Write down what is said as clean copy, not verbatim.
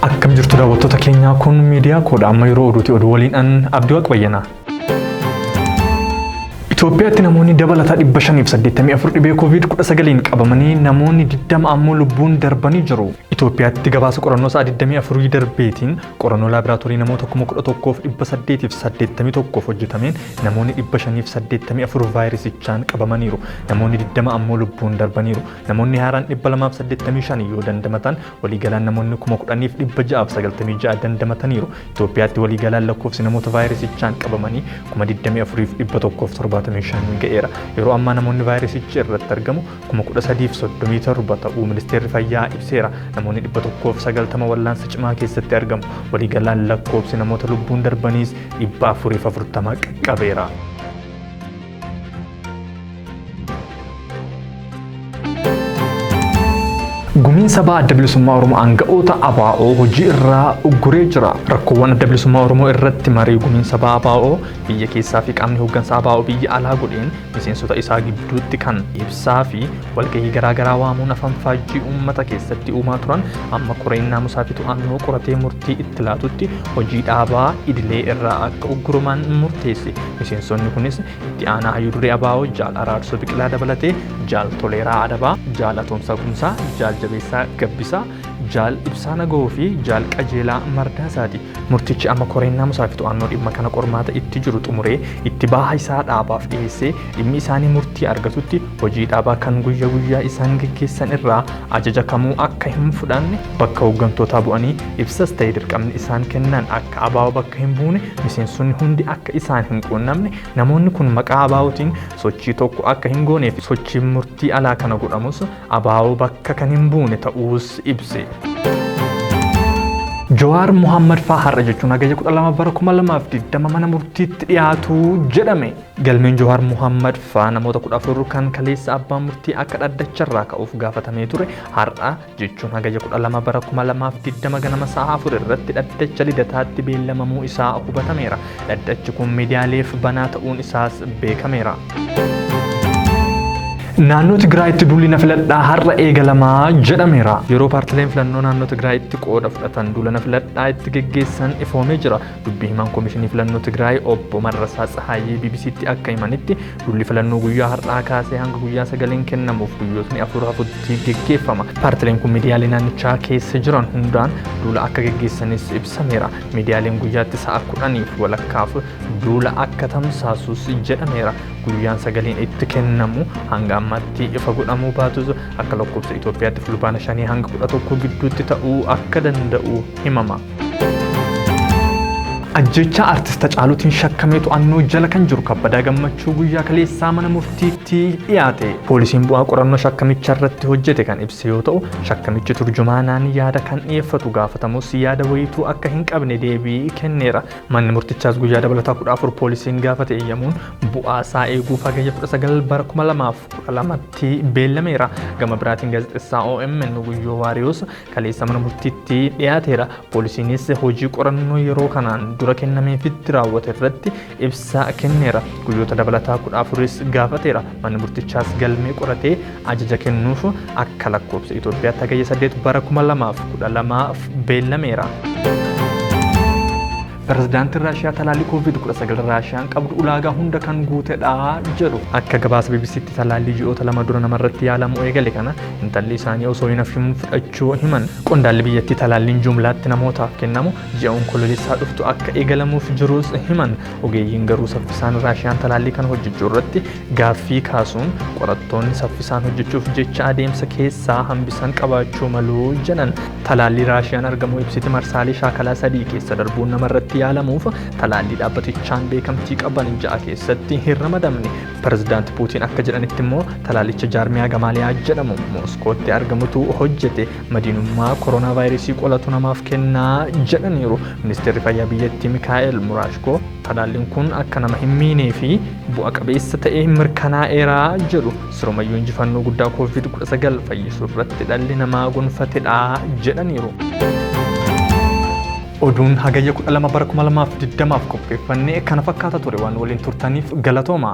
Akkam jirtu daawwattoota keenyaa kun miidiyaa koodha amma yeroo oduuti oduu waliin an Abdii Waaqbayyanaa. Itoophiyaatti namoonni dabalataa 584 dhibee Covid-19n qabamanii namoonni 20 ammoo lubbuun darbanii jiru. Itoophiyaatti gabaasa qorannoo sa'a 24 darbeetiin qorannoo laaboraatoorii namoota 11,881 hojjetameen namoonni 584 vaayirasichaan qabamaniiru. Namoonni 20 ammoo lubbuun darbaniiru. Namoonni haaraan 285 yoo dandamatan waliigalaan namoonni 10,696 dandamataniiru. Itoophiyaatti waliigalaan lakkoofsi namoota vaayirasichaan qabamanii 24,175 ga'eera. Yeroo ammaa namoonni vaayirasichi irratti argamu 13,037 ta'uu ministeerri fayyaa ibseera. Namoonni 190 wallaansa cimaa keessatti argamu. Waliigalaan lakkoofsi namoota lubbuun darbaniis 440 qaqqabeera. Gumiin sabaa adda bilisummaa Oromoo aanga'oota ABO hojii irraa ugguree jira. Rakkoowwan adda bilisummaa Oromoo irratti marii gumiin sabaa ABO biyya keessaa fi qaamni hooggansa ABO biyya alaa godheen miseensota isaa gidduutti kan ibsaa fi walgahii garaagaraa waamuun afaan faajjii uummata keessatti uumaa turan amma koreen naamusaa fi to'annoo qoratee murtii itti laatutti hojii dhaabaa idilee irraa akka ugguruman murteesse. Miseensonni kunis itti aanaa hayyuu duree ABO Jaal Araarsoo Biqilaa dabalatee Jaal Toleeraa Adabaa, Jaal Atoomsaa Kumsaa, Jaal Jabeessaa Gabbisaa, Jaal Ibsaa Nagahoo fi Jaal Qajeelaa Mardaasaati. Murtichi amma koreen naamusaa fi to'annoo dhimma kana qormaata itti jiru xumuree itti baha isaa dhaabaaf dhiyeessee dhimmi isaanii murtii argatutti hojii dhaabaa kan guyya guyyaa isaan geggeessan irraa ajaja kamuu akka hin fudhanne bakka hooggantootaa bu'anii ibsas ta'e dirqamni isaan kennan akka ABO bakka hin buune miseensonni hundi akka isaan hin quunnamne namoonni kun maqaa ABOtiin sochii tokko akka hin goonee fi sochiin murtii alaa kana godhamus ABO bakka kan hin buune ta'uus ibse. Jawaar Mohammad faa har'a jechuun hagayya 12 bara 2020 mana murtiitti dhiyaatu jedhame. Galmeen Jawaar Mohammad faa namoota 14 kan kaleessa abbaan murtii akka dhaddacharraa ka'uuf gaafatamee ture har'a jechuun hagayya 12 bara 2020 ganama sa'a 4 irratti dhaddacha lidataatti beellamamuu isaa hubatameera. Dhaddachi kun miidiyaaleef banaa ta'uun isaas beekameera. Naannoo Tigraayitti duulli na filadhaa har'a eegalamaa jedhameera. Yeroo paartileen filannoo naannoo Tigraayitti qooda fudhatan duula na filadhaa itti geggeessan ifoomee jira. Dubbii himaan Komishinii Filannoo Tigraay obbo Marrasaa Tsahaayyee BBCtti akka himanitti duulli filannoo guyyaa har'aa kaasee hanga guyyaa sagaleen kennamuuf guyyootni afur hafutti geggeeffama. Paartileen kun miidiyaalee naannichaa keessa jiran hundaan duula akka geggeessanis ibsameera. Miidiyaaleen guyyaatti sa'a kudhaniif walakkaaf duula akka tamsaasus jedhameera. Guyyaan sagaleen itti kennamu hanga ammaatti ifa godhamuu baatus akka lakkoofsa Itoophiyaatti fulbaana 5 hanga 11 gidduutti ta'uu akka danda'u himama. Ajjeechaa Artist Hacaaluutiin shakkamee to'annoo jala kan jiru Kabbadaa Gammachuu guyyaa kaleessaa mana murtiitti dhiyaate. Poolisiin bu'aa qorannoo shakkamicha irratti hojjete kan ibse yoo ta'u, shakkamichi turjumaanaan yaada kan dhiyeeffatu gaafatamus yaada wayituu akka hin qabne deebii kenneera. Manni murtichaas guyyaa dabalataa 14 poolisiin gaafate eeyyamuun bu'aa isaa eeguuf hagayya 19 bara 2012tti beellameera. Gama biraatiin gaazexessaa OMN Guyyoo Waariyoos kaleessa mana murtiitti dhiyaateera. Poolisiinis hojii qorannoo yeroo kanaan dura kennameefitti raawwate irratti ibsa kenneera. Guyyoota dabalataa 14s gaafateera. Manni murtichaas galmee qoratee ajaja kennuuf akka lakkoofsa Itoophiyaatti hagayya 8 bara 2012 beellameera. Pirezidaantiin Raashiyaa talaallii Covid-19 Raashiyaan qabdu ulaagaa hunda kan guutedha jedhu. Akka gabaasa BBCtti talaallii ji'oota lama dura namarratti yaalamuu eegale kana intalli isaanii osoo hin hafin fudhachuu himan. Qondaalli biyyattii talaalliin jumlaatti namootaaf kennamu ji'a Onkololeessaa dhuftu akka eegalamuuf jirus himan. Ogeeyyiin garuu saffisaan Raashiyaan talaallii kana hojjechuu irratti gaaffii kaasuun qorattoonni saffisaan hojjechuuf jecha adeemsa keessaa hambisan qabaachuu malu jedhan. Talaallii Raashiyaan argamuu ibsite marsaalee shaakalaa sadii keessa darbuun namarratti yaalamuuf talaallii dhaabbatichaan beekamtii qaban ja'a keessatti hin ramadamne. Pirezidaanti Puutiin akka jedhanitti immoo talaallicha jaarmiyaa Gamaaliyaa jedhamu Mooskootti argamutu hojjete madiinummaa koronaa vaayirasii qolatu namaaf kennaa jedhaniiru. Ministeerri fayyaa biyyattii Mikaa'el Muraashkoo talaalliin kun akka nama hin miinee fi bu'a qabeessa ta'ee mirkanaa'eera jedhu. Sirumayyuu injifannoo guddaa Covid-19 fayyisuu irratti dhalli namaa gonfatedha jedhaniiru. Oduun hagayya 12 bara 2020f qopheeffanne kana fakkaata ture waan waliin turtaniif galatooma.